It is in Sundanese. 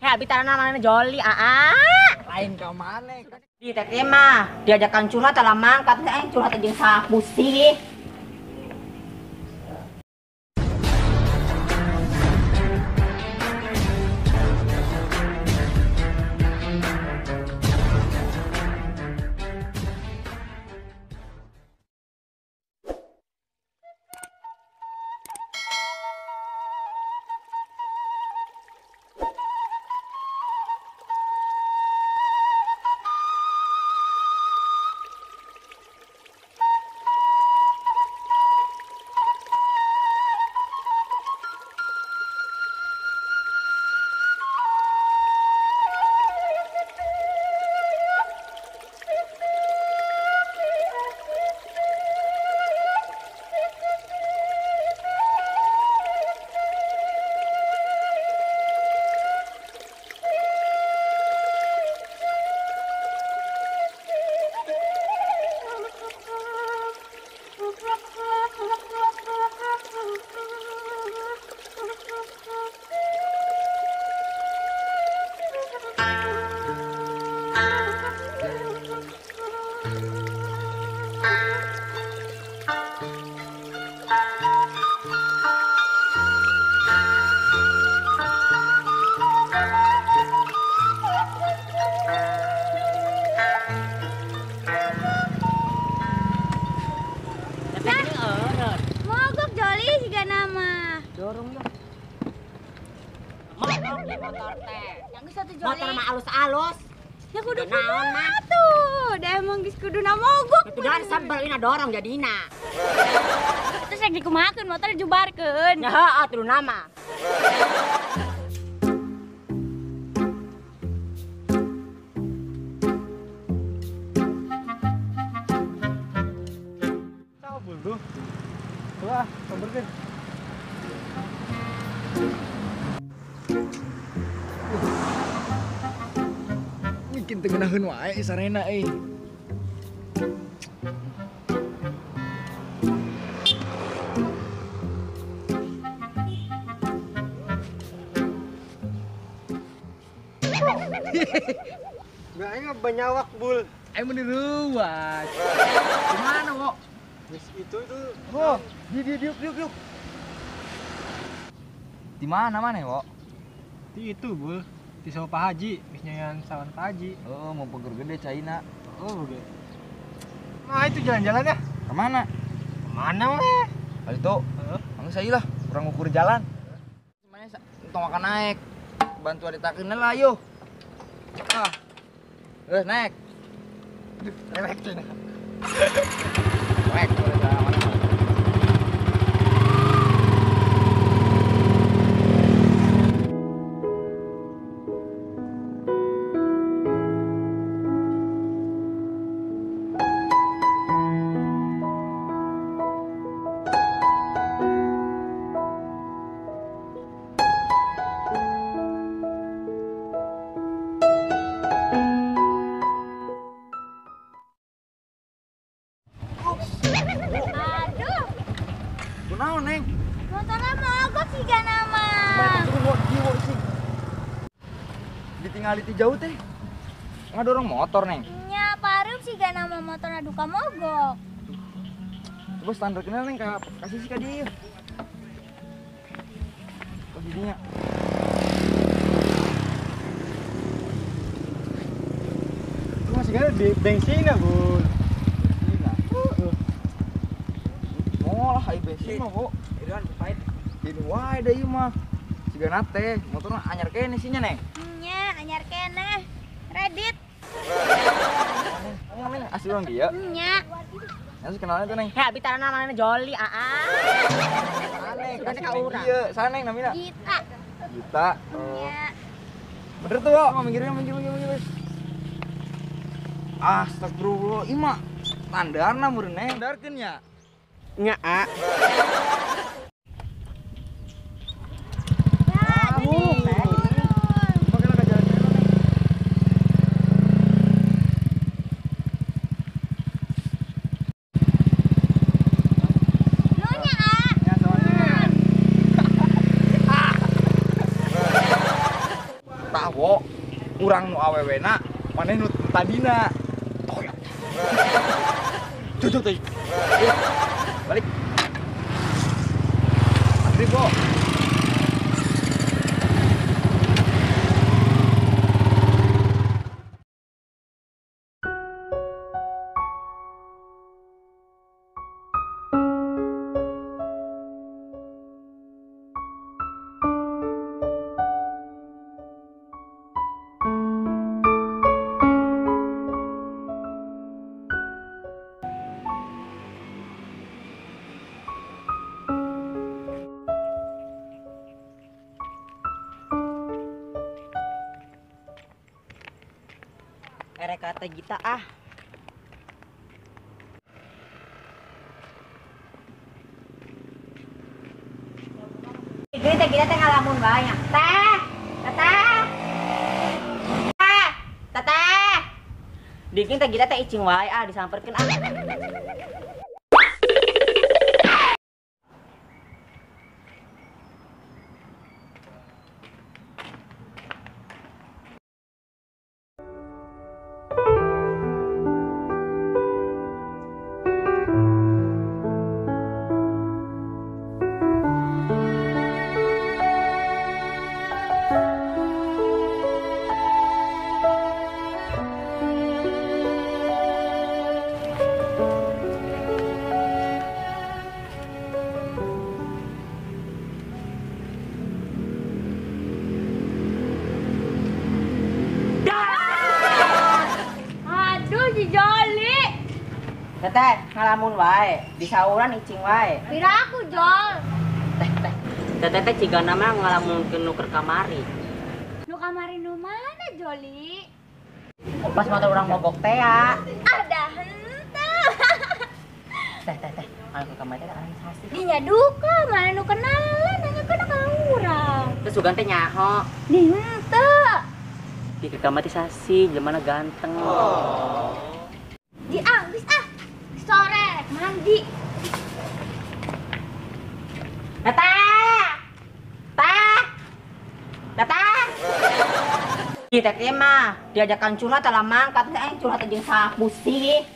Heh, abi tarana mana joli, aa. Lain ka mana? Di teteh mah diajakan curhat lah mangkat, aing curhat jeung sapu sih. Mogok joli siga nama. Dorong yuk. Mogok di motor teh. Yang geus atuh joli. Motor mah alus-alus. Ya kudu naon mah tuh. Da emang geus kuduna mogok. Itu dan sebel ina dorong jadina. Terus rek dikumahakeun motor jubarkeun. Ya heeh tuh nama. Tuh. Wah, samberkeun. Bikin teu ngeunaheun wae sarena euy. Gak aing banyawak bul. Aing mun diruat. Gimana, Wok? Itu itu. Oh, di diuk diuk diuk. Di mana mana, Wok? Di itu, Bul. Di sawah Pak Haji, geus nyayan sawan Pak Haji. Oh, mau pegur gede China. Oh, oke. Nah, itu jalan-jalan ya. Kemana? Kemana, weh? Kali itu. Heeh. Anggeus saya lah, kurang ukur jalan. Semuanya tong makan naik. Bantu aditakeun lah, yuk. Ah. Terus naik. Rewek Cina. Naik, boleh jalan mana? Aduh. Kunaon, Neng? Motornya mogok siga nama. Ditinggali ti jauh teh. Ngadorong motor, Neng. Nya pareup siga nama motorna duka mogok. Coba standar kenal, Neng, ka kasih sih ka dieu. Oh, jadinya. Itu masih gak di bensin, Bul. Lah ai bensin mah, Bu. Ieu pahit. Ini wae da ieu mah. Siga teh, motorna anyar keneh sinya, Neng. Nya, anyar keneh. Redit. Neng, Neng, asli urang dieu. Nya. Yang kenalnya tuh, Neng. Heh, abi tarana mana joli, aa. Aneh, kasih ka urang. Ieu, sana Neng namina? Gita. Gita. Nya. Bener tuh, Wok. Minggir, minggir, minggir, minggir. Astagfirullah, ieu mah standarna meureun, Neng. Standarkeun nya. Nya, a. Ya, Tah wo, urang nu awewena, maneh nu tadina. Toyok. Tuh tuh. Balik. Maghrib, wo. Erek kata Gita ah. Gini teh Gita teh ngalamun banyak. Teh, teteh. Teh, teteh. Digin teh Gita teh icing wae ah disamperkeun ah. Teteh, ngalamun wae, disauran icing wae. Pira aku, Jol. Teh, teh. Teteh teh cigana mah ngalamunkeun nu keur kamari. Nu kamari nu mana, Joli? Pas motor urang mogok teh ya. Ada henteu. Teh, teh, teh. Anu ke kamari teh orang sasih. Dinya duka, mana nu kenalan, nanya kana ka urang. Terus sugan teh nyaho. Di henteu. Di ke kamar teh sasih, jelema ganteng. Oh. Di ah, geus ah. Sore mandi. Teteh. Teh. Teteh. Di teteh mah diajakan curhat lah mangkat aing curhat jeung sapu sih.